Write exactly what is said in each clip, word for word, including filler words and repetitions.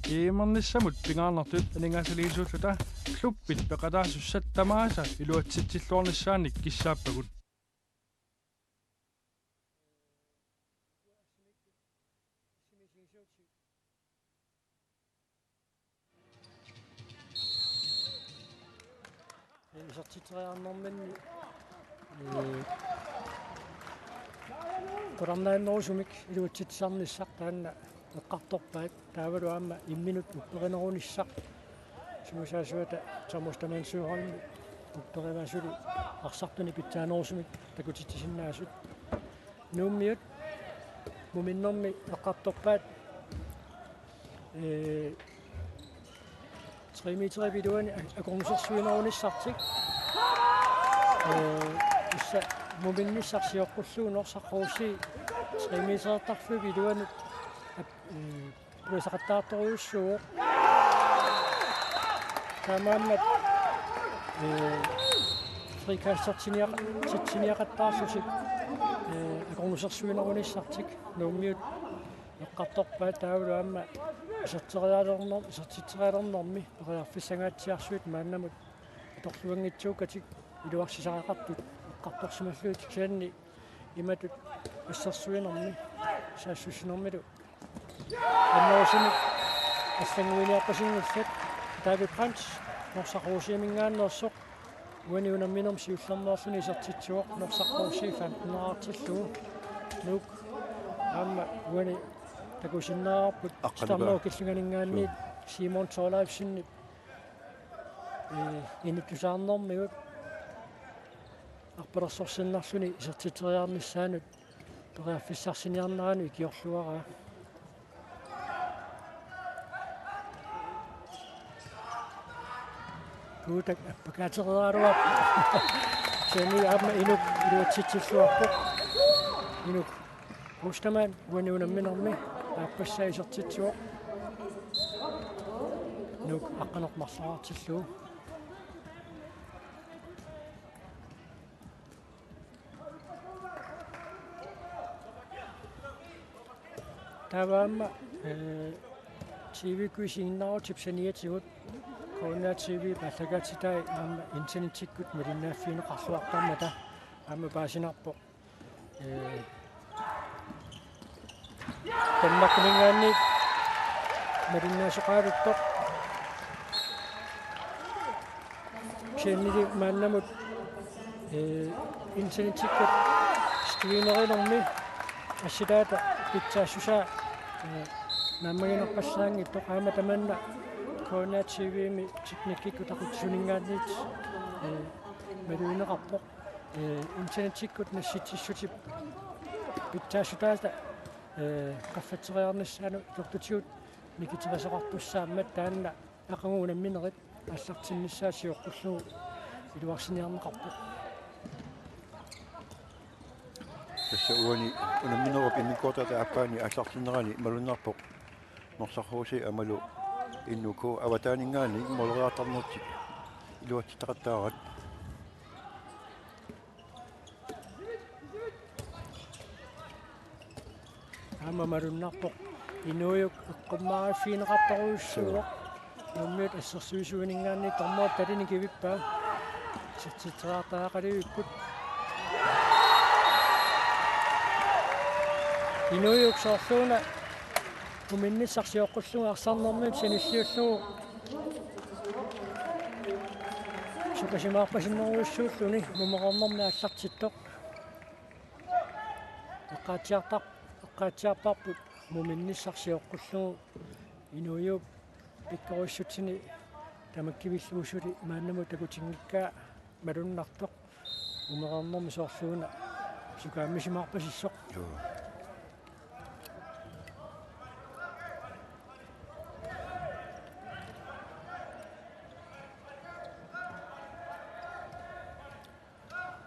GM-ernissamut pingaarnertut aningaasaliisuulluta klubbit peqataasussat tamaasa iluatsitsilluarnissaannik kissaappagut. Isertitseriarnerminni, ee, qularnaannerusumik iluatsitsisarnissaq taanna eqqartorpaat, taavalu aamma imminut upperinerunissaq. Suusaasuata Thomas Tamansuuholmi upperivaasuli arsartunik pitsaanerusumik takutitsisinnaasut. Nuummiut muminnermi eqqartorpaat, ee, tre meterip iluani ak-, akornusersuinerunissartik. Ee, tassa muminnissaq sioqqullugu Norsaq H C tre meterertarfiup iluanut ap-, ee, ulisaqattaartorujussuuvoq. Taamaammat, ee, frikastertiniaq-, titsiniaqattaarlutik, ee, akornusersuinerunissartik Nuummiut eqqartorpaat, taavalu aamma iserterialerner-, isertitserialernermi periarfissanngaatsiarsuit maannamut atorluanngitsuukkatik iluarsisariaqartut eqqartorsimallugit, kisianni imatut assersuinermi saassussinermilu annerusumik allannguiniarpasinngillat. David Brandt, Norsaq H C-minngaanneersoq, uani unamminermi siullermeerluni isertitsivoq Norsaq H C femten-erartillugu. Nuuk aamma uani takusinnaavarput Aqqaluka. Starnor Killingaminngaanniit Suu. Simon Thorleifsenip, ee, inittusaarnermigut arpalersorsinnarluni isertitseriarnissaanut periarfissarsiniarneranut ikiorluaraa. Kuutak appakaatereeraluarpoq. Kisianni aamma Inuk iluatsitsilluarpoq. Inuk Ostermann uani unamminermi aappassaa isertitsivoq. Nuuk aqqaneq-marloriartillugu. Taava aamma, ee, T V-kkut isiginnaarutip saniatigut K N R T V-p aallakaatitai aamma internettikkut malinnaaffigineqarluartarmata aamma paasinarpoq. Ee, Danmarkiminngaanniit malinnaasoqaruttoq. Kisiannili maannamut, ee, internettikkut streamerinermi assitaata pitsaassusaa, ee, naammaginerpallaanngitsoq, aamma tamanna K N R T V-mi teknikkikkut aqutsisuninngaanniit, ee, malugineqarpoq. Ee, internettikkut nassitsissutip pitsaassutaata, ee, qaffatseriarnissaanut itortutigut nikiterisaqartussaammat taanna aqagu unamminerit aallartinnissaat sioqqullugu iluarsiniarneqarpoq. Tassa uani unamminerup immikkoortorata aappaani aallartinnerani malunnarpoq Norsaq H C aammalu N U K avataaninngaanniit måleriartarnertik iluatsitaqattaarat. Aamma malunnarpoq Inuujuk eqqummaariffigineqartorujussuuvoq. Nuummiut assersuisuininngaanniit dommerit talinik ivippaa. Isertitseriartariaqalivipput. Inuujuk soorluuna muminnissaq sioqqullugu arsarnermimik sanilliullugu sukasimaarpasinnerujussuulluni mumereernermi aallartittoq. Eqqaatsiartar-, eqqaatsiarparput muminnissaq sioqqullugu Inuujuup pikkorissutini tamakkivillugu suli maannamut takutinngikkaa malunnartoq. Mumereernermi soorluuna sukaammisimaarpasissoq. Joo.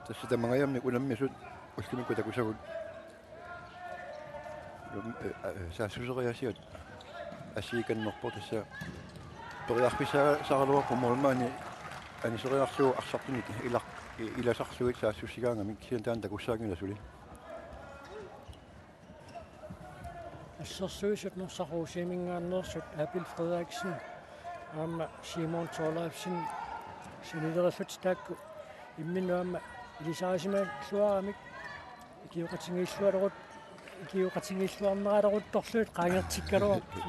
Tassa tamangajammik unammisut ullumikkut takusagut. Num-, eh, eh, saassusseriaasia assigikannerpoq, tassa periarfissaaraluarpoq målmandi aniseriarlugu arsartunik ilaq-, i-, ilasarlugit saassussigaangamik, kisianni taanna takussaanngilaq suli. Sorsuisut Norsaq H C-minngaanneersut Abel Frederiksen aamma Simon Thorleifsen sanilerillutik taakku imminnut aamma ilisarisimalluaramik ikioqatigiilluarut ikioqatigiilluarneraluttorlugit qaangertikkaluarput.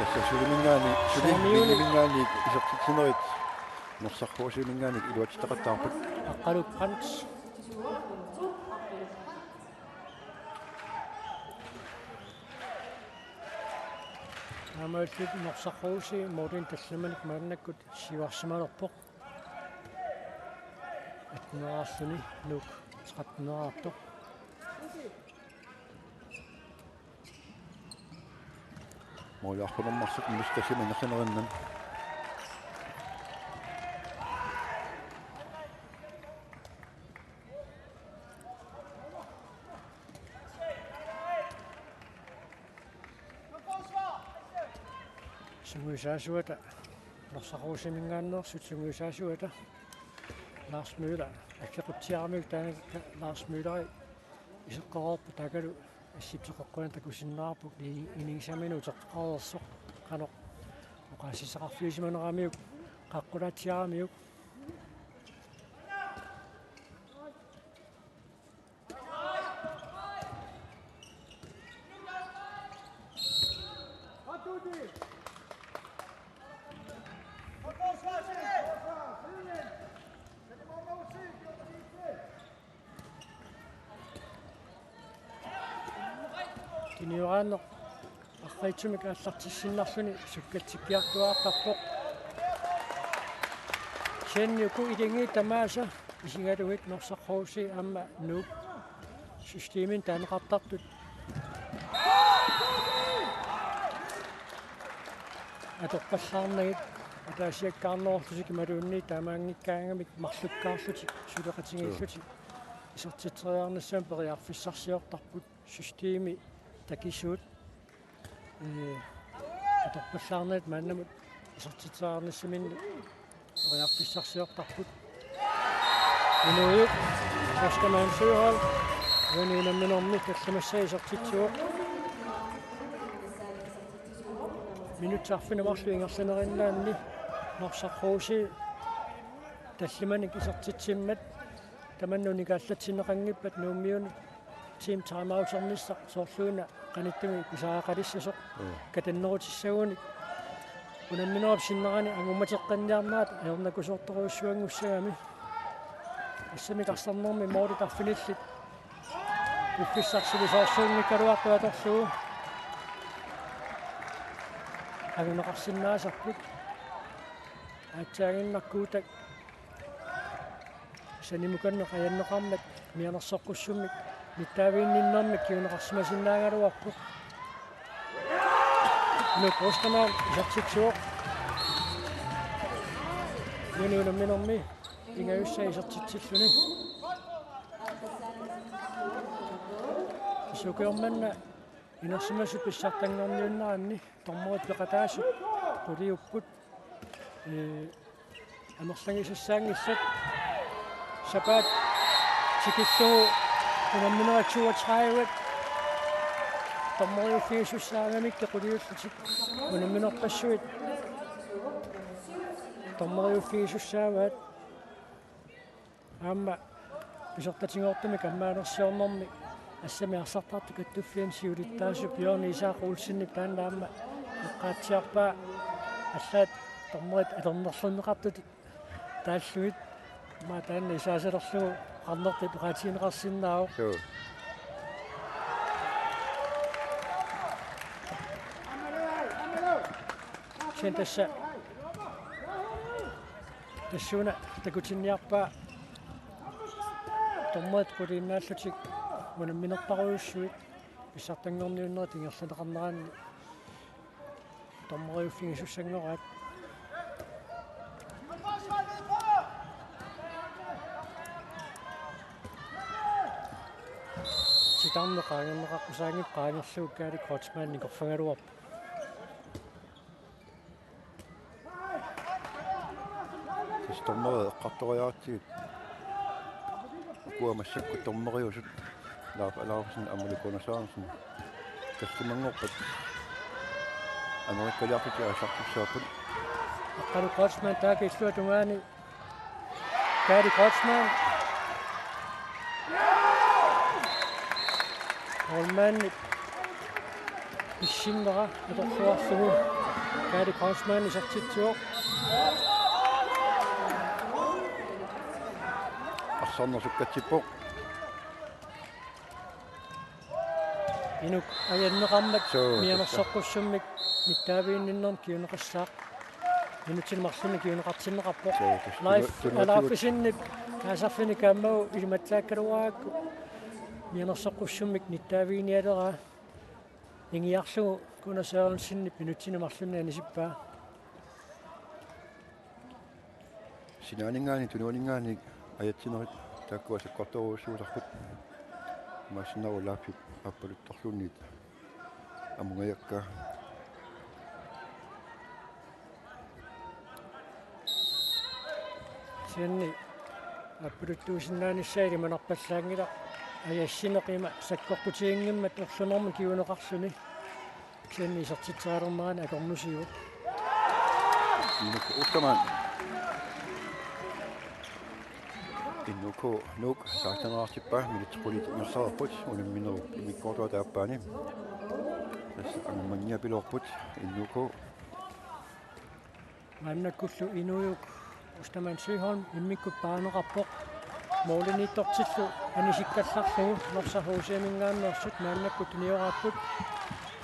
Tassa suliminngaanniit, Saamiuni. Suliminngaanniit isertitsinerit Norsaq H C-minngaanniit iluatsitaqattaarput. Aqqalu Brandt. Taamaalillutik Norsaq H C målimi tallimanik maannakkut siuarsimalerpoq. Atteneraarluni Nuuk tretteneraartoq. Måliarput nummer sytten, Mustachim ingerlanerinnan. Sungiusaasuata Norsaq H C-minngaanneersut sungiusaasuata Lars Møller akkequtsiaramiuk taanna Lars Møller iseqqareerpoq taakkalu assitsoqeqquan takusinnaavarput i-, inigisaminut utertoqareersoq qanoq oqaasissaqarfigisimaneramiuk qaqqulaatsiaramiuk. Kinioraanneq arriitsumik aallartissinnarluni sukkatsikkiartuaartarpoq. Kisianni uku ilinngiit tamaasa isigalugit Norsaq H C aamma Nuuk systemimik taaneqartartut atorpallaarnagit ataasiakkaarnerullutik imaluunniit taamaanngikkaangamik marlukkaarlutik suleqatigiillutik isertitseriarnissamut periarfissarsiortarput systemi takisuut. Ee, atorpallaarnagit maannamut isertitseriarnissaminnik periarfissarsiortarput. Inuit Oskar Mann Søholt uani unamminermi tallimassaa isertitsivoq. Minutsit arfineq-marluk ingerlanerinnaanni Norsaq H C tallimanik isertitsimmat tamanna unikaallatsinneqanngippat Nuummiunut team timeouternissaq soorluuna qanittumi pisariaqalissasoq. Mm. Katannerutissagunik unamminerup sinnerani angummateqqinniarnerat ajornakusoortorujussuanngussagami. Assamik arsarnermi målit arfinillit piffissaq sivisoorsuunngikkaluartoq atorlugu anguneqarsinnaasarput. Aatsaaginnaq Kuutak sanimukanneq ajanneqarmat mianersoqqussummik nittaaviginninnermik kinguneqarsimasinnaagaluarpoq. Nuuk Ostermann isertitsivoq. Uani unamminermi pingajussaq isertitsilluni. Sukiormanna inersimasut pissartanngorniunneranni dommerit peqataasut quliupput. Ee, amerlagisassaanngillat. Sapaat tikillugu unamminerit toogtredive dommeriuffigisussaagamikkit quliullutik unamminerpassuit dommeriuffigisussaavaat. Aamma pisortatigoortumik ammaanersiornermi assamik arsartartut kattuffianni siulittaasup Bjørn Isak Olsenip taanna aamma eqqaatsiarpaa allaat dommerit atornerlunneqartut taallugit. Aamma taanna isaasalerlugu oqarnertut oqaatigineqarsinnaavoq. Suu. Kisianni tassa tassuuna takutinniarpaa dommerit quliinnaallutik unamminerparujussuit pissartanngorniunnerit ingerlanneqarneranni dommeriuffigisussanngorput. Titarneq qaangerneqaqqusaanngippat qaangerlugu Kaali Kreutzmann nikorfagaluarpoq. Dommeri eqqartoriaratsigit. Ukua massakkut dommeriusut Lars Alaufsen aammalu Gunnar Sørensen tallimanngorpat anerikkaliarlutik aallartissaapput. Aqqalu Kreutzmann taakku illuatungaani. Kaali Kreutzmann. Målmandip pissinnera atorluarlugu Kaali Kreutzmann isertitsivoq. Arsarneq sukkatsippoq. Inuk ajanneqarmat. Suu, mianersoqqussummik nittaaviginninnermik kinguneqassaaq. Minutsini marlunni kinguneqartinneqarpoq. Suu, tassa Leif tunu-, tunu-, Alaufsenip kaasarfinik aamma ilimatsaakkaluarakku mianersoqqussummik nittaaviginialeraa. Ingiarlugu Gunnar Sørensenip minutsini marlunni anisippaa. Sinaaninngaanniit tunuaninngaanniit ajatsinerit taakkua sakkortoorujussuusarput. Imaassinnaavoq Leifip aappaluttorluunniit amungajakka. Kisianni aappaluttuusinnaanissaa ilimanarpallaanngilaq, ajassineq ima sakkortutiginngimmat orlunermi kinguneqarluni. Kisianni isertitseriarnerani akornusiivoq. Nuuk Ostermann. N U K Nuuk seksteneqartippaa, minutsit qulit ingerlareerput unamminerup immikkoortuata aappaani. Tassa angumanngiapiloorput N U K. Maannakkullu inuujuk Ostermann Søholm immikkut paaneqarpoq. Målimiittortillu anisikkallarlugu Norsaq H C-minngaanneersut maannakkut tunioraapput.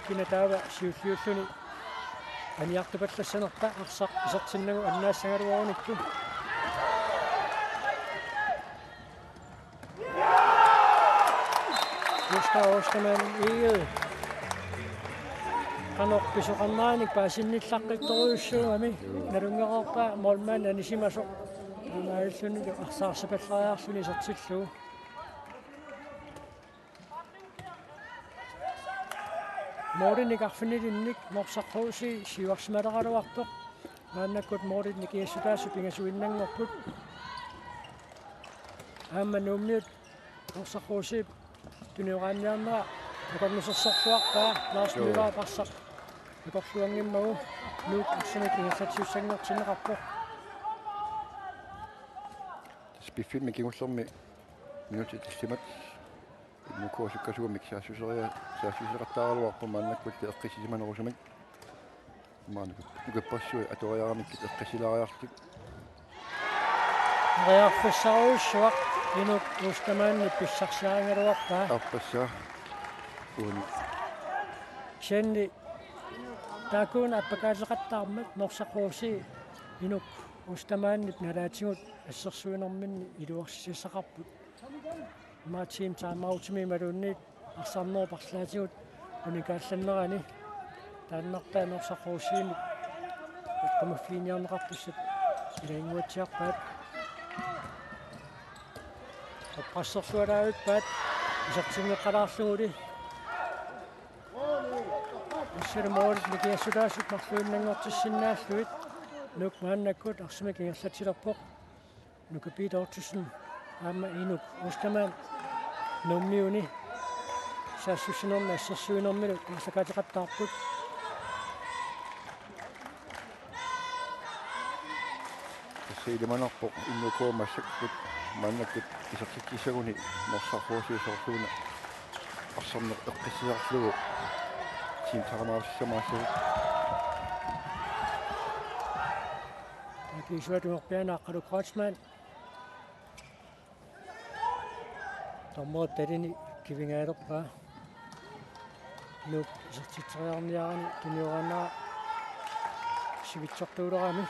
Kina taava siulliulluni aniartupallassanerpa arsaq isertinnagu annaassagaluarunikku. Gustav Ostermann Egede. Qanoq pisoqarneranik paasinnillaqqittorujussuugami. Nalunngereerpaa målmand anisimasoq. Imaallunnilu arsaq arsapallariarluni isertillugu. Målinik arfinilinnik Norsaq H C siuarsimaaleraluartoq. Maannakkut målit nikingassutaasut pingasuinnanngorput. Aamma Nuummiut Norsaq H C-p tunioraanniarnera akornusersorluarpaa. Lars Joo. Møllerip arsaq akorluanngimmagu Nuuk arsamik ingerlatsisussanngortinneqarpoq. Tassa piffimmi kingullermi minutsit tallimat N U K sukkasuumik saassuseria-, saassuseqattaaraluarpoq maannakkulli eqqissisimanerusumik. Maanna nukappassui atoriaramikkit eqqissilaariarlutik. Periarfissarujussuaq Inuk Ostermannip pissarsiarigaluarpaa. Aappassaa. Uani. Kisianni taakkuuna appakaalleqattaarmat Norsaq H C Inuk Ostermannip nalaatigut assersuinerminni iluarsisassaqarput. Ima team timeoutimi imaluunniit arsarnerup arlaatigut unikaallannerani taannartaa Norsaq H C-mik eqqumaffiiniarneqartussat ilaginnguatsiarpaat. Opprasserlualaavippaat isertinngeqqalaarluguli. Assalu målit nikingassutaasut marluinnanngortissinnaallugit. Nuuk maannakkut arsamik ingerlatsilerpoq. Nuka Peter Ottosen aamma Inuk Ostermann Nuummiuni saassussinermi assersuinermilu aallakaatitaasarput. Tassa ilimanarpoq N U K massakkut maannakkut isertitsissaguni Norsaq H C soorluuna arsarneq eqqissisarlugu team timeoutissamaarlugu. Takiisuat uerpiana Aqqalu Kreutzmann. Dommerip talini kivingaalerpaa. Nuuk isertitseriarniarani tunioraannera sivitsortuulerami.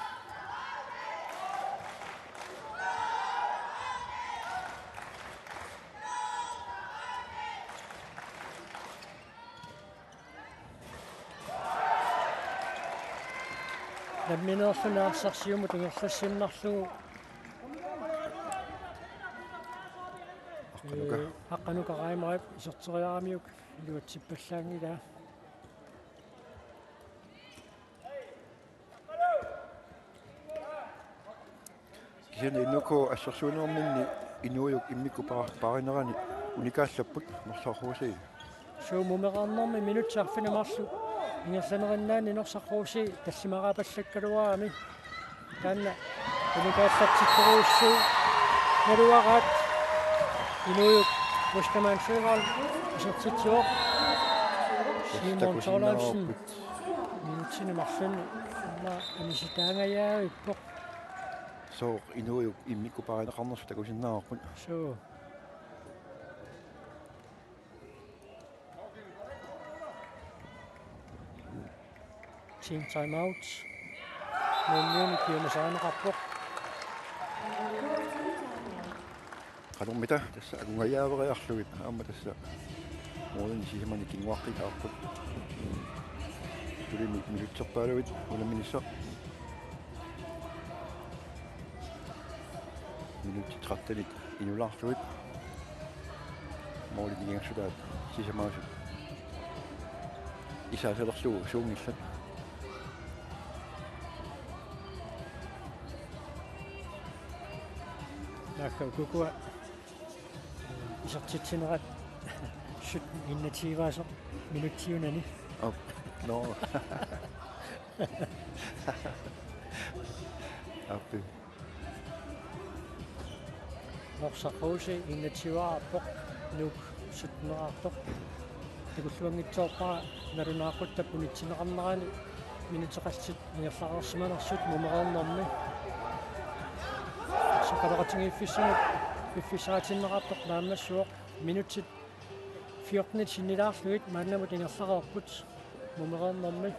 Nammineerluni arsaq siumut ingerlassinnarlugu. Aqqanuka. Ee, Aqqanuka Reimerip iserteriaramiuk iluatsippallaanngilaa. Kisianni N K assersuinerminni Inuujuk immikkut pa-, paarinerani unikaallapput Norsaq H C. Suu, mumereernermi minutsit arfineq-marluk ingerlanerinnaanni Norsaq H C tallimaraapallakkaluarami. Taanna unikaallartittorujussuugaluaraat. Inuujuk Ostermann Søvang isertitsivoq. Simon Thorleifsen. Minutsini marlunni aamma anisitaangajavippoq. Sooq Inuujuk immikkut paarineqarnersut takusinnaavarput. Suu. Team timeout. Nuummiuni piumasarineqarpoq. Qanormita tassa akungajaaveriarlugit aamma tassa målini sisamanik kinguaqqikkaarput. Sulimi minutserpaaluit unamminissaq. Minutsit tretten inulaarlugit. Målit nikingassutaat sisamaasut isaasalerlugu suunngillat. Naakka ukukua isertitsinerat sytten enogtyve-asoq minutsiunani. Op. Nå. Appi. Norsaq H C enogtyve-arpoq, Nuuk sytten-erartoq. Takulluanngitsoorpara nalunaaquttap unitsinneqarnerani minutsit qallutit ingerlareersimanersut mumereernermi. Soqaloqatigiiffissamut piffissatinneqartoq naammassivoq, minutsit fjortenit sinnilaarlugit maannamut ingerlareerput mumereernermi.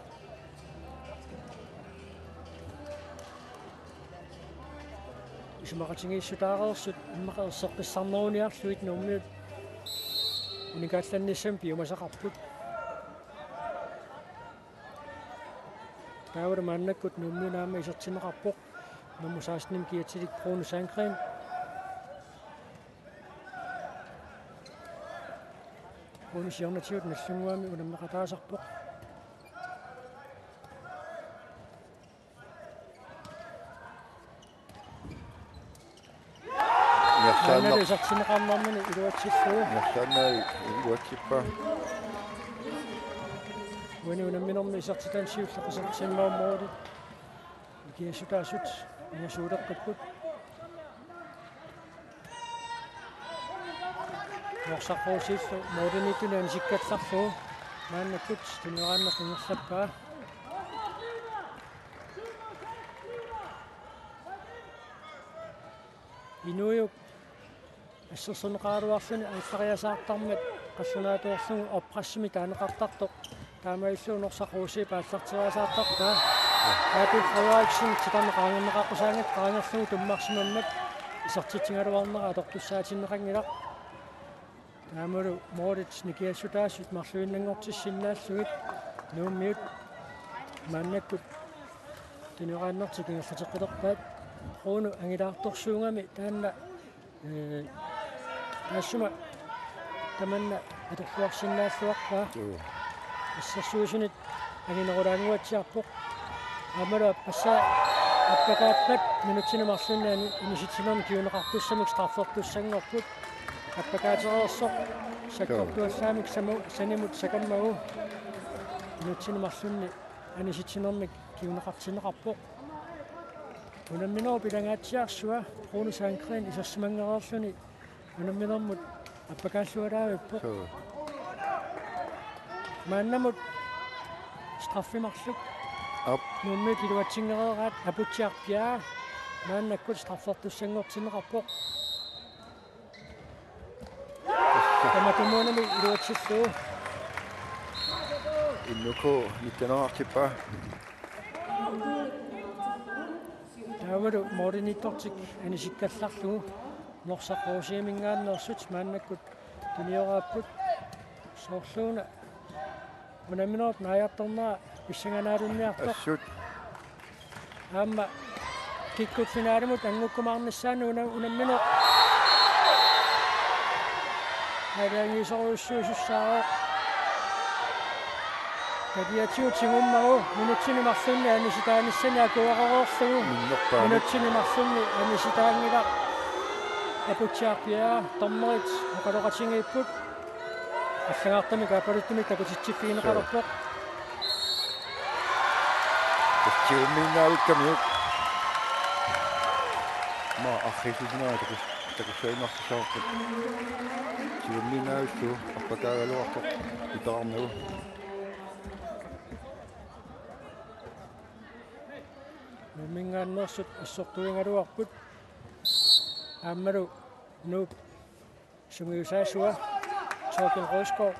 Isumaqatigiissutaareersut immaqa erseqqissarneruniarlugit Nuummiut unikaallannissamik piumasaqarput. Taavalu maannakkut Nuummiuna aamma isertinneqarpoq nummer seksten-imi kiatsilik Bruno Sandgreen. Bruno siornatigut Nagdlunguami unammeqataasarpoq. Ingerlaannaq-, maannalu isertinneqarnermini iluatsillugu. Ingerlaannaq iluatsippaa. Uani unamminermi isertitani siulleq isertitsinnaammarulik. Nikingassutaasut pingasuuleqqipput. Norsaq H C-llu målimiittuni anisikkallarlugu maannakkut tunioraanneq ingerlappaa. Inuujuk assersorneqaraluarluni aallartiasaartarmat qallunaatuutillugu oppressimi taaneqartartoq. Taamaalilluni Norsaq H C aallartiasaartarpaa. Abel Frederiksen titarneq qaangerneqaqqusaanngitsoq qaangerlugu tummarsimammat isertitsigaluarnera atortussaatinneqanngilaq. Taamalu målit nikingassutaasut marluinnanngortissinnaallugit Nuummiut maannakkut tunioraannertik ingerlateqqilerpaat. Bruno angilaartorsuugami taanna, ee, taassuma tamanna atorluarsinnaalluarpaa. Joo. Assersuisunit anginerulaannguatsiarpoq. Aammalu appassaa appakaattat minutsini marlunni ani-, anisitsinermi kinguneqartussamik straffertussanngorput. Appakaatereersoq sakkortuallaamik samu-, sanimut sakammagu minutsini marlunni anisitsinermik kinguneqartinneqarpoq. Unamminerup ilangaatsiarsua Bruno Sandgreen isersimanngereerluni unamminermut appakaallualaavippoq. Suu. Maannamut straffi marluk. Aap. Nuummiut iluatsinngereeraat Aputsiaq Bjerre maannakkut straffertussanngortinneqarpoq. Tamatumuunami iluatsillugu. N K nitteneqartippaa. Taavalu målimiittortik anisikkallarlugu Norsaq H C-minngaanneersut maannakkut tunioraapput. Soorluuna unamminerup naajartornera pissanganaalinniartoq. Assut. Aamma kikkup finalimut anngukkumaarnissaanut una-, unammineq aalajangiisorujussuusussaavoq. Naviatigut tigummagu minutsini marlunni anisitaanissani akuerereerlugu. Minnerpaamik. Minutsini marlunni anisitaanngilaq. Aputsiaq Pierre dommerit oqaloqatigiipput. Allagartamik aappaluttumik takutitsiffigineqalerpoq. Tassa tigummiinnaavikkamiuk. Aamma arriillisinnaanera takus-, takussaajunnaartussaavoq. Tigummiinnaavillugu arpakaagaluartoq iperarnagu. Nuumminngaanneersut assortuigaluarput. Aammalu Nuup sungiusaasua Torkild Rødskov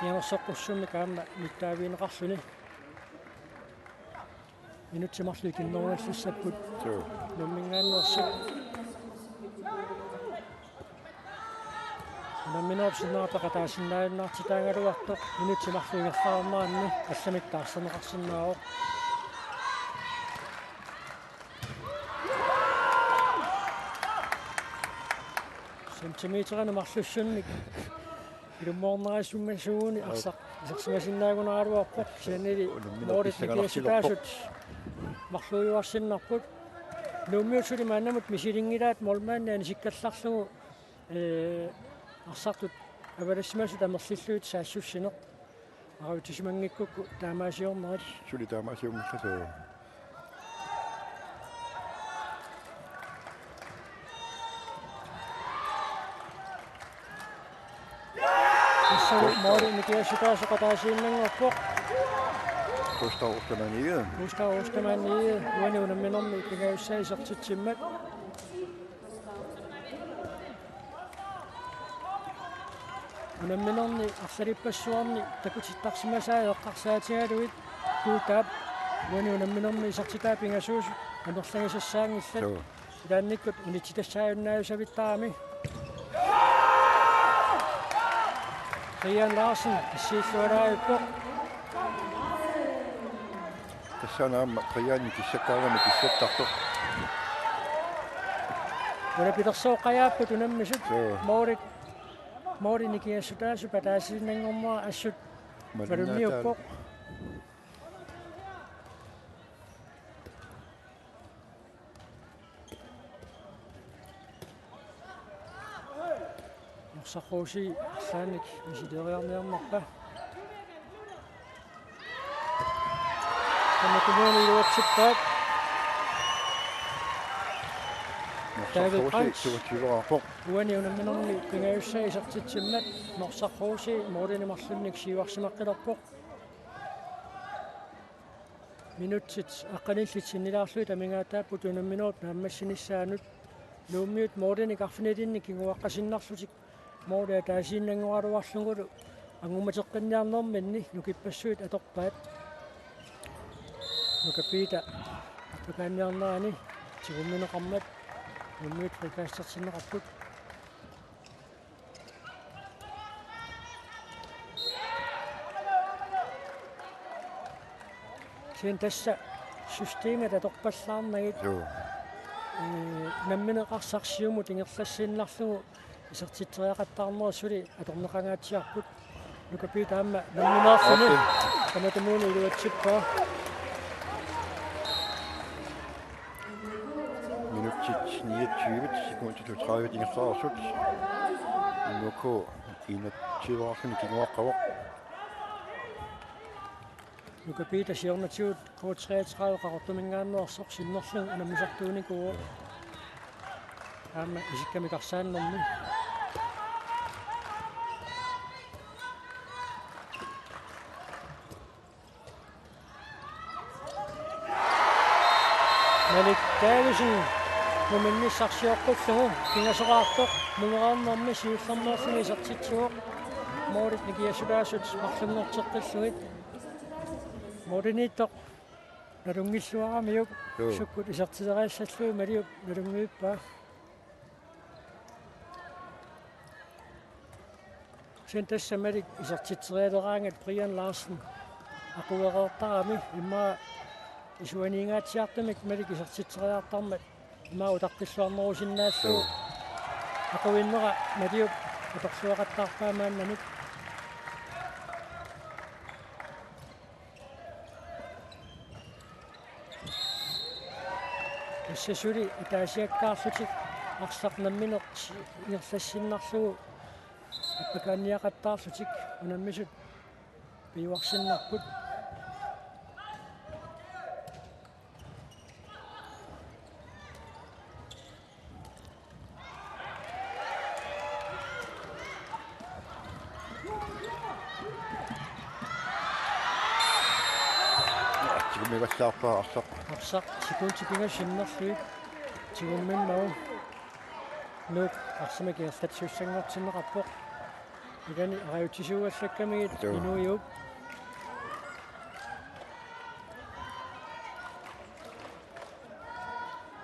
nianersoqqussummik aamma nittaavigineqarluni. Minutsit marluk ikinnerugallassapput. Joo. Nuumminngaanneersut. Unamminerup sinnera peqataasinnaajunnaartitaagaluartoq minutsit marluk ingerlareerneranni allamik taarserneqarsinnaavoq. Centimeterinik marlussunnik ilummoornerisimasuni arsaq isersimasinnaagunaraluarpoq, kisiannili unamminerup målit pissanganarsilerpoq. Nikiassutaasut marluujuarsinnarput. Nuummiut suli maannamut misilinngilaat målmandi anisikkallarlugu, ee, arsartut avalassimasut amerlillugit saassussineq. Arutsisimanngikkukkit taamaasiornerit. Suli taamaasiunngillat, suu. Tassa målit nikiassutaasoq ataasiinnanngorpoq. Gustav Ostermann Egede. Gustav Ostermann Egede, uani unamminermi pingajussaa isertitsimmat. Unamminerni arlalippassuarni takutittarsimasai eqqarsaatigalugit Guutaap uani unamminermi isertitai pingasuusut amerlagisassaanngillat. Joo. Ilaannikkut unitsitassaajunnaajusavittarami. Brian Larsen issiillualaarpoq. Tassani aamma Brianip kissakkaangami kissattartoq. Ulapilersooqqajaapput unammisut. Joo. Målit, målit nikiassutaasup ataasiinnanngornera assut malunniupput. Norsaq H C arlaannik misileriarniarnerpa. Tamatumuuna iluatsippaat. David Brandt. Uani unamminermi pingajussaa isertitsimmat Norsaq H C målinik marlunnik siuarsimaqqilerpoq. Minutsit aqqanillit sinnilaarlugit amigaataapput unamminerup naammassinissaanut. Nuummiut målinik arfinilinnik kinguaqqasinnarlutik måli ataasiinnanngoraluarlugulu angummateqqinniarnerminni nukippassuit atorpaat. Nuka Piita appakaanniarnerani tigummineqarmat Nuummiut frikastertinneqarput. Kisianni tassa systemit atorpallaarnagit. Joo. Ee, nammineq arsaq siumut ingerlassiinnarlugu isertitseriaqattaarnerit suli atorneqangaatsiarput. Nuka Piita aamma nammineerluni. Aappi. Tamatumuuna iluatsippaa. Minutsit niogtyve sekundit toogtredive ingerlareersut. N K enogtyve-rluni kinguaqqavoq. Nuka Piita siornatigut K treogtredive Qaqortuminngaanneersoq sinnerlugu unammisartuunikuuvoq. Aamma isikkamik arsaannermi. Malik Davidsen muminnissarsioqqullugu pingasoraartoq mungoraarnermi siullermeerluni isertitsivoq. Målit nikiassutaasut marlunngorteqqillugit. Målimiittoq nalunngilluaramiuk. Joo. Sukkut isertitseriassallugu Maliup nalunngivippaa. Kisianni tassa Malik isertitserialeraangat Brian Larsen aquereertarami, immaqa isuaniingaatsiartumik Malik isertitseriartarmat immaqa utaqqilluarnerusinnaallugu. Joo. Aquinnera Maliup atorluaqattaarpaa maannamut. Tassa suli ataasiakkaarlutik arsaq nammineq ingerlassinnarlugu appakaanniaqattaarlutik unammisut piuarsinnarput. Tigummivallaarpaa arsaq. Arsaq sekundit pingasut sinnerlugit tigummimmagu. Nuuk arsamik ingerlatsisussanngortinneqarpoq. Ilani arajutsisuuallakkamigit. Joo. Inuujuup.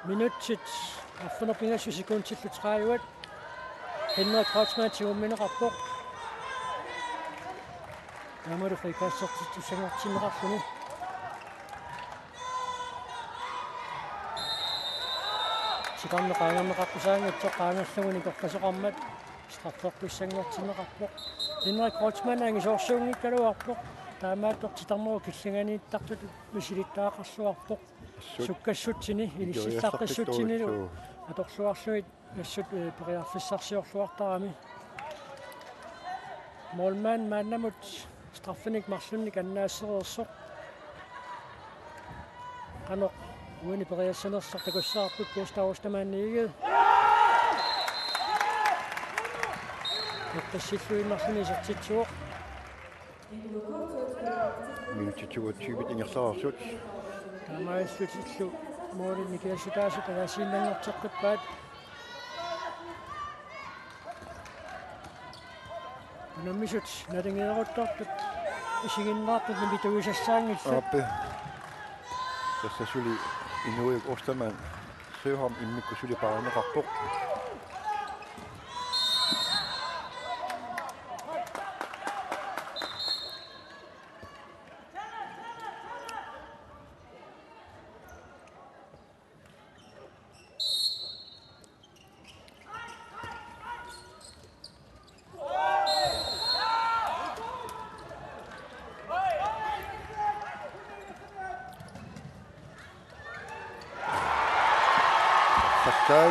Minutsit arfineq-pingasut sekundillu tredive. Henrik Kreutzmann tigummineqarpoq. Taamalu frikassertittussanngortinneqarluni. Titarneq qaangerneqaqqusaanngitsoq qaangerlugu nikorpasoqarmat straffertussanngortinneqarpoq. Henrik Kreutzmann angisoorsuunngikkaluarpoq. Taamaattoq titarnerup killinganiittartutut misilittagaqarluarpoq. Assut. Sukkassutsinni, inissillaqqissutsinilu. Joo. Atorluarlugit assut, eh, periarfissarsiorluartarami. Målmand maannamut straffinik marlunnik annaassereersoq. Qanoq uani periarfissanersoq takussavarput Gustav Ostermann Egede. Eqqissilluinnarluni isertitsivoq. Minutsit toogtyve ingerlareersut. Taamaalillutillu målit nikiassutaasut ataasiinnanngorteqqippaat. Unammisut nalingeeruttortut isiginnaartut nimituisassaanngillat. Aappi. Tassa suli Inuujuk Ostermann Søholm immikkut suli paarineqarpoq.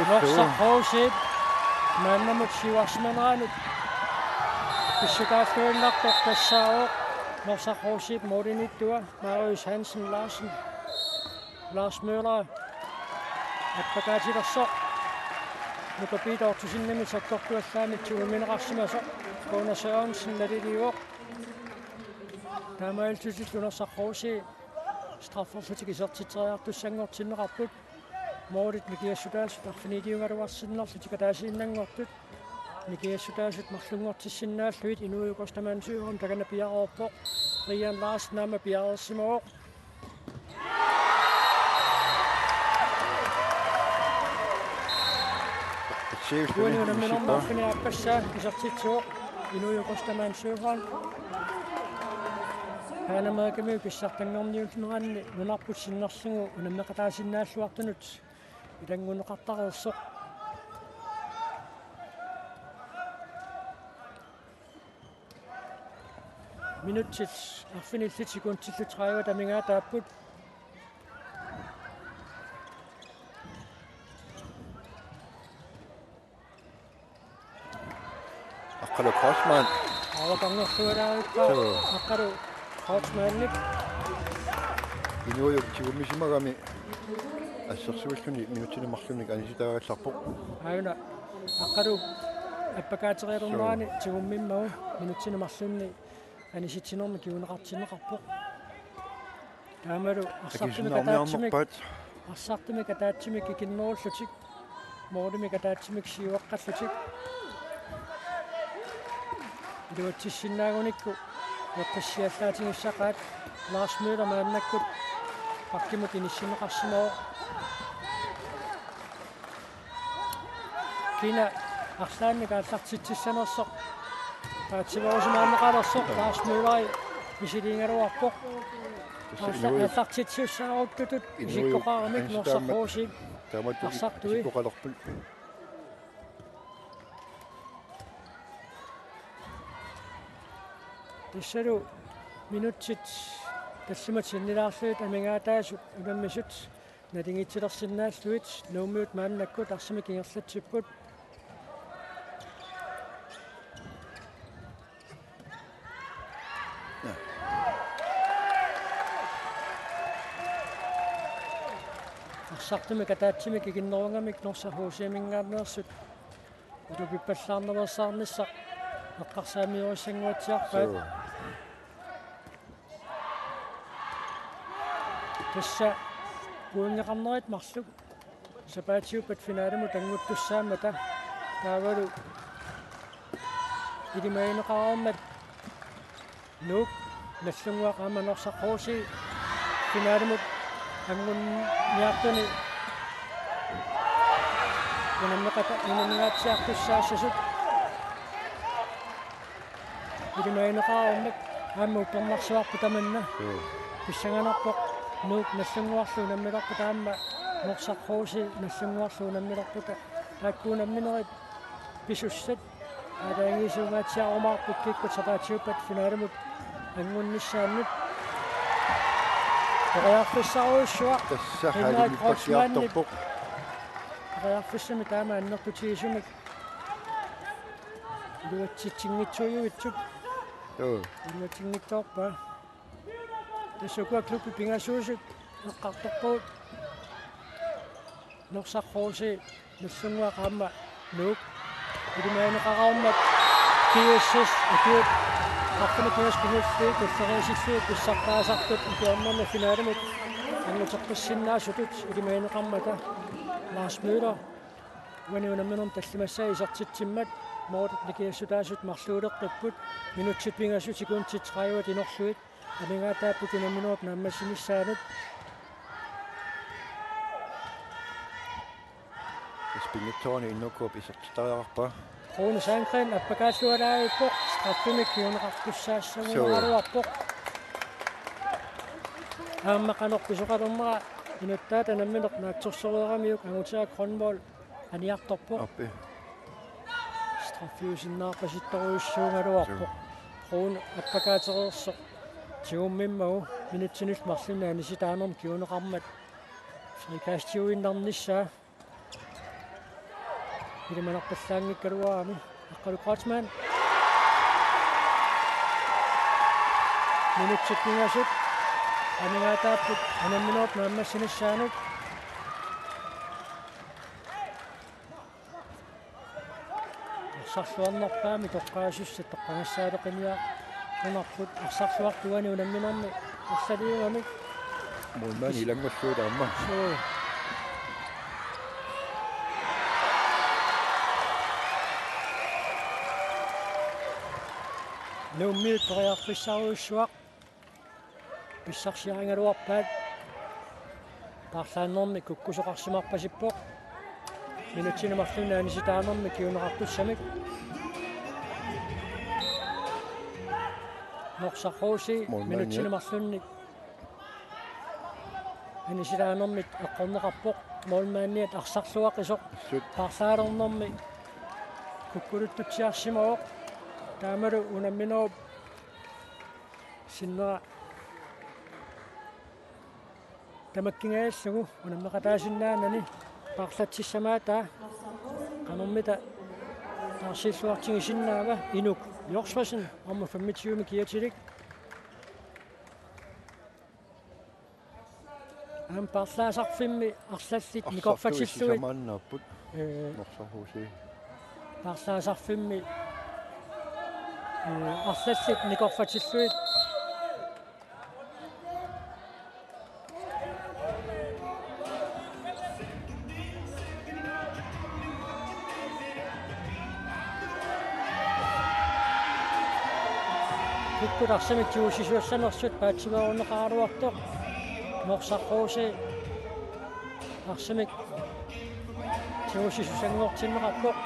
Norsaq H C-p maannamut siuarsimaneranut pissutaalluinnartoq tassaavoq Norsaq H C-p målimiittua Marius Hansen Larsen. Lars Møller appakaatilersoq. Nuka Peter Ottosenimit sakkortuallaamik tigummineqarsimasoq Gunnar Sørensen naliliivoq. Taamaalillutillu Norsaq H C strafferlutik isertitseriartussanngortinneqarput. Målit nikiassutaasut arfiniiliugaluarsinnarlutik ataasiinnanngortut. Nikiassutaasut marlunngortissinnaallugit Inuujuk Ostermann Søholm takanna piareerpoq. Brian Larsen aamma piareersimavoq. Uani unamminermi arfineq-aappassi isertitsivoq Inuujuk Ostermann Søholm. Panamerikamiut pissartanngorniunneranni nunarput sinnerlugu unammeqataasinnaalluartunut ilanngunneqartareersoq. Minutsit arfinillit sekundillu tredive amigaataapput. Aqqalu Kreutzmann. Aavaqanngorlualaarippa. Suu. Aqqalu Kreutzmannip. Inuujuk tigummisimagami assersuilluni minutsini marlunnik anisitaagallarpoq. Aajuna Aqqalu appakaaterialernerani tigummimmagu minutsini marlunni anisitsinermi kinguneqartinneqarpoq. Taamalu arsartumik ataatsimik, akisinnaarniarnerpaat. Arsartumik ataatsimik ikinnerullutik, målimik ataatsimik siuaqqallutik. Iluatsissinnaagunikku eqqissiallaatigissaqaat. Lars Møller maannakkut bakkimut inissinneqarsimavoq. Kina arlaannik aallartitsissanersoq paatsiverusimaarneqalersoq Lars Møller misiliigaluarpoq. Tassa Inuujuk, aallartitsissaaruttutut Inuujuk isikkoqaramik Norsaq H C-p taamatut arsartui isikkoqalerput. Tassalu minutsit tallimat sinnilaarlugit amigaataasut unammisut Naligiitsilersinnaallugit Nuummiut maannakkut arsamik ingerlatsipput. Arsartumik ataatsimik ikinnerugamik Norsaq H C-minngaanneersut ulupippallaarnaveersaarnissaq eqqarsaatigiussannguatsiarpaat. Suu. Tassa pointeqarnerit marluk sapaatiuppat finalemut annguttussaammata taavalu ilimagineqareermat Nuuk Nagdlunguaq aamma Norsaq H C finalemut anguniartuni unammeqata-, unammeqatsiartussaassasut. Ilimagineqareermat aamma uppernarsuarput tamanna. Suu. Pissanganarpoq Nuuk Nagdlunguarlu unammilerput aamma Norsaq H C Nagdlunguarlu unammilerput. Taakku unamminerit pisussat aalajangiisuungaatsiarumaarput kikkut sapaatiuppat finalemut angunnissaannut. Periarfissarujussuaq. Tassa Henrik Kreutzmannip. Periarfissamik taama annertutigisumik iluatsitsinngitsuujuitsut. Joo. Iluatsinngitsoorpaa. Tassa ukua klubbit pingasuusut eqqartorpagut. Norsaq H C Nagdlunguaq aamma Nuuk. Ilimagineqareermat P S S ukiut arfineq-pingasut kingulliit tulleriisillugit pissartaasartut ukiornermi finalemut anguteqqissinnaasutut ilimagineqarmata Lars Møller uani unamminermi tallimassaa isertitsimmat målit nikingassutaasut marluuleqqipput minutsit pingasut sekundit tredive inorlugit amigaataapput unamminerup naammassinissaanut. Spinitsooni innukuup isertitariaqarpaa. Rune Sandgren appakaallualaavippoq, straffimik kinguneqartussaassagunaraluarpoq. Aamma qanoq pisoqalernera inuttaata nammineq naatsorsoreeramiuk Angutera Grønvold aniartorpoq. Appi. Straffiusinnaarpasittorujussuugaluarpoq. Suu. Rune appakaatereersoq tigummimmagu minutsinillu marlunni anisitaanermik kinguneqarmat frikastiuinnarnissaa. Ilimanarpallaanngikkaluarami Aqqalu Kreutzmann. Minutsit pingasut amigaataapput unamminerup naammassinissaanut. Arsarluarnerpaamik toqqaasussat toqqagassaaleqiniarunarput arsarluartut uani unamminermi arsaliugamik. Målmandi ilanngullugu taama. Suu. Nuummiut periarfissarujussuaq. Pissarsiarigaluarpaat. Paarlaannermi kukkusoqarsimarpasippoq. Minutsini marlunni anisitaanermi kinguneqartussamik. Norsaq H C målmandi minutsini marlunni anisitaanermit eqqorneqarpoq. Målmandiat arsarluaqisoq. Assut. Paarlaalernermi kukkuluttutsiarsimavoq. Taamalu unamminerup sinnera tamakkingajallugu unammeqataasinnaanani paarlatsissamaattoq qanormita taarsiilluartigisinnaava. Inuk Jorsvasen aamma femogtyve kiatilik. Aamma paarlaasarfimmi arlallit nikorfatillugit. Arsartuusimaannaapput. Ee. Norsaq H C. Paarlaasarfimmi, ee, arlallit nikorfatillugit. Kikkut arsamik tigusisuussanersut paatsiveerunneqaraluartoq Norsaq H C arsamik tigusisusanngortinneqarpoq.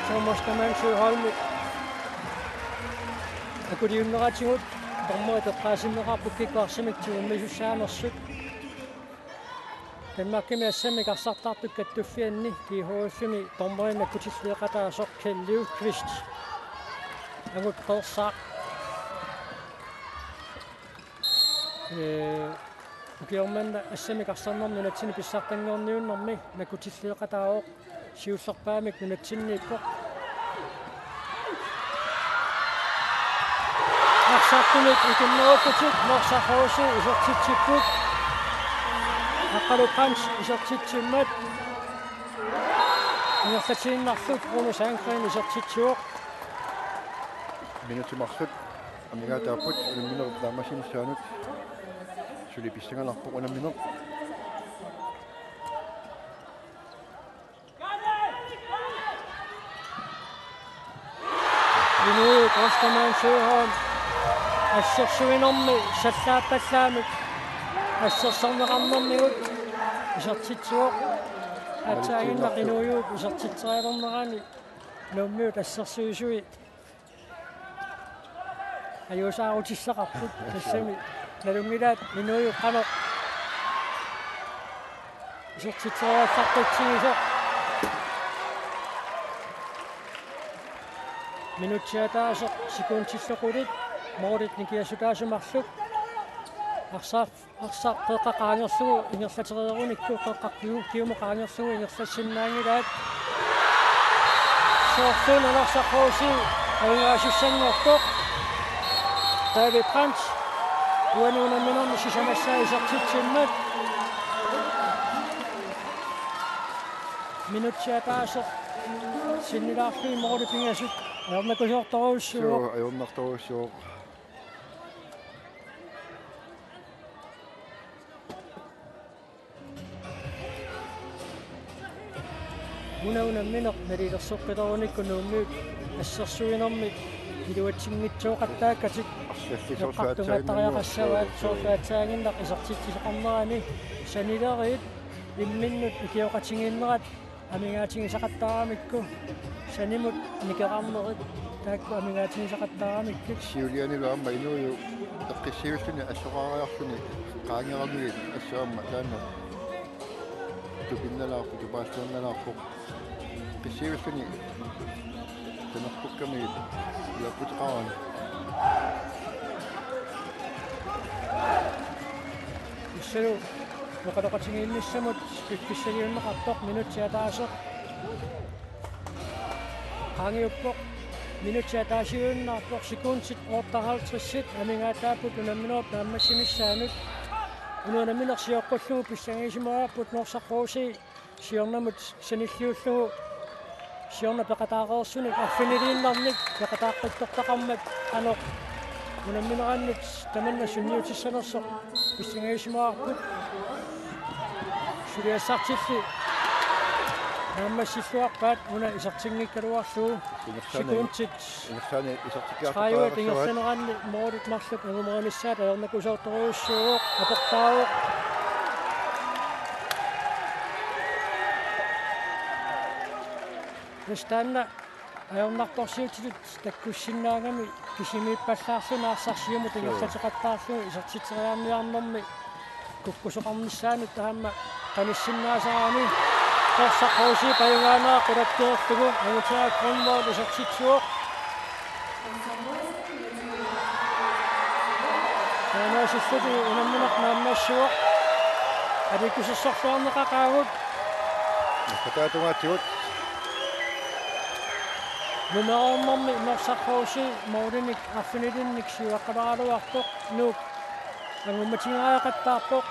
Thomas Kamann Søholm akuliunneratigut dommerit eqqaasinneqarput kikkut arsamik tigummisussaanersut. Danmarkimi assammik arsartartut kattuffianni G H F-imi dommerinik akkutilliiqataasoq Kjeld Løvqvist. Angut Qeersaaq. Ee, Ukiormanna assamik arsarnermi nunatsinni pissartanngorniunnermi nakkutilliiqataavoq, siullerpaamik nunatsinniippoq. Arsartumik ikinnerullutik Norsaq H C isertitsipput. Aqqalup Hans isertitsimmat. Ingerlatiinnarlugu Bruno Sandgren isertitsivoq. Minutsit marluk amigaataapput unamminerup naammassinissaanut. Suli pissanganarpoq unammineq. Inuit Ostermann Søholm assersuinermi sallaappallaamik assersorneqarnermigut isertitsivoq. Aatsaannguaq inuujuup isertitserialernerani Nuummiut assersuisui ajuusaarutissaqarput, tassami nalunngilaat inuujuup qanoq isertitseriallartitsigisoq. Minutsit ataaseq sekundillu qulit, målit nikiassutaasut marluk. Arsaq, arsaq qeqqa qaangerlugu ingerlatereerunikku, qeqqaq kiu-, kiumut qaangerlugu ingerlassinnaanngilaat. Soorlu una Norsaq H C ajugaasussanngortoq. David Brandt uani unamminermi sisamassaa isertitsimmat. Minutsit ataaseq sinnilaarlugit målit pingasut ajornakusoortorujussuuvoq. Suu, ajornartorujussuuvoq. Una unammineq nalilersoqqilerunikku Nuummiut assersuinermi iluatsinngitsooqattaakkatik eqqartugattariaqassavaat, soorlu aatsaannguaq isertitsisoqarnerani sanileriit imminnut ikioqatigiinnerat amigaatigisaqattaaramikku, sanimut nikeqarnerit taakku amigaatigisaqattaaramikkit. Siulianilu aamma inuujuup eqqissivilluni assoqariarluni qaangeramigit assaamma taanna tupinnalaarpoq, tupaalluinnalaarpoq. Eqqissivilluni tanerpukkamigit iapputeqarani. Issalu oqaloqatigiinnissamut piffissaliunneqartoq minutsit ataaseq qaangiuppoq. Minutsit ataasiuinnarpoq, sekundit otteoghalvtredsit amigaataapput unamminerup naammassinissaanut. Una unammineq sioqqullugu pissangagisimavoq Norsaq H C siornamut sanilliullugu siorna peqataareersunik arfiniliinnarnik peqataaqqittortaqarmat qanoq unamminerannut tamanna sunniutissanersoq pissangagisimavoq. Suliassartilli naammassilluarpaat una isertinngikkaluarlugu. Ingerlaanni, sekundit ingerlaanni isertikkiartortariaqassavat. Tredive ingerlaneranni målit marluk angumerinissaat ajornakusoortorujussuuvoq, aportaavoq. Tassa taanna ajornartorsiutitut takkussinnaagami kisimiippallaarluni arsaq siumut ingerlateqattaarlugu isertitseriarniarnermi kukkusoqarnissaanut taama qanissinnaasarani. Norsaq H C-p ajugaanera qulakkeerlugu Angutaa Grønvold isertitsivoq. Taamaasilluni unammineq naammassivoq. Aliikkusersorluarneqaqaagut. Naqqataatungaatigut. Numeroornermi Norsaq H C målinik arfinilinnik siuaqqaleraluartoq, Nuuk angummatigeeriaqattaarpoq,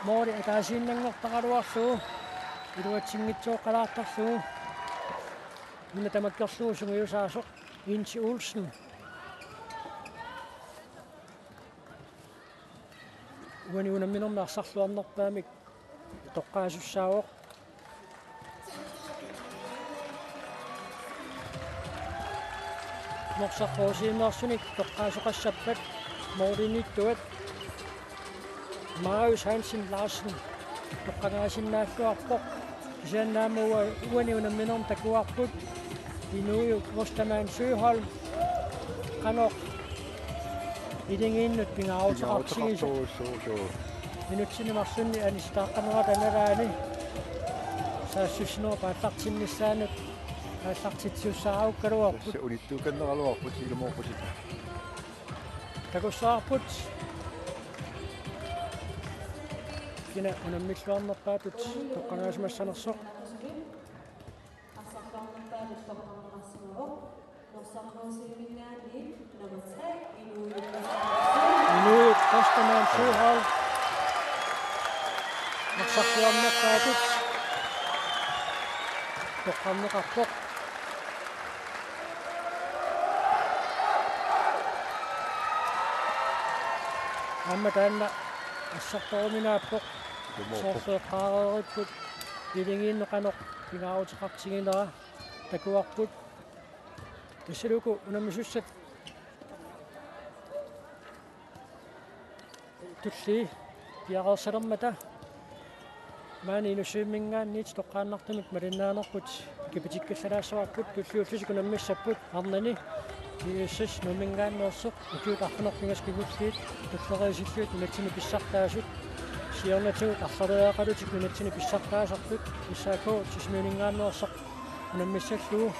måli ataasiinnanngortaraluarlugu iluatsinngitsooqqalaartarlugu. Una tamakkerlugu sungiusaasoq Inti Olsen. Uani unamminermi arsarluarnerpaamik toqqaasussaavoq. Norsaq H C-meersunik toqqaasoqassappat målimiittuat Marius Hansen Larsen toqqagaasinnaalluarpoq. Kisianni aamma ua-, uani unamminermi takuarput inuujuup Ostermann Søholm qanoq iligiinnut pingaaruteqartigisoq. Pingaaruteqartorujussuuvoq. Minutsini marlunni anissitaaqqanerata nalaani saassussinerup aallartinnissaanut aallartitsisussaarukkaluarput. Tassa unittuukanneraluarput ilumoorputit. Takussavarput. Ina unammilluarnerpaatut toqqagaasimassanersoq. Inuit Ostermann Søholt. Arsarluarnerpaatut toqqarneqarpoq. Aamma taanna assartoruminaappoq. Soorlu eqqaareeripput ilingiinneq qanoq pingaaruteqartiginera takuarput. Tassalu uku unammisussat tullii piareersalermata maani Inussivimminngaanniit toqqaannartumik malinnaanerput kipitikkallalaassavarput, tulliullutik unammissapput arnani G S S Nuumminngaanneersoq, ukiut arfineq-pingasut kingulliit tulleriisillugit nunatsinni pissartaasut, siornatigut arlaleriarlutik nunatsinni pissartaasartut, S A K Sisimiuninngaanneersoq unammissallugu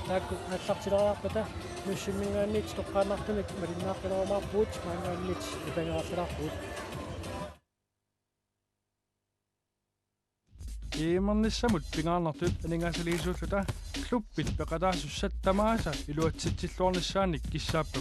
taakku aallartileriarpata Inussivimminngaanniit toqqaannartumik malinnaaqqilerumaarpugut, maanngaanniit ipangerartalaarpugut. Iimernissamut pingaarnertut aningaasaliisuulluta klubbit peqataasussat tamaasa iluatsitsilluarnissaannik kissaapput.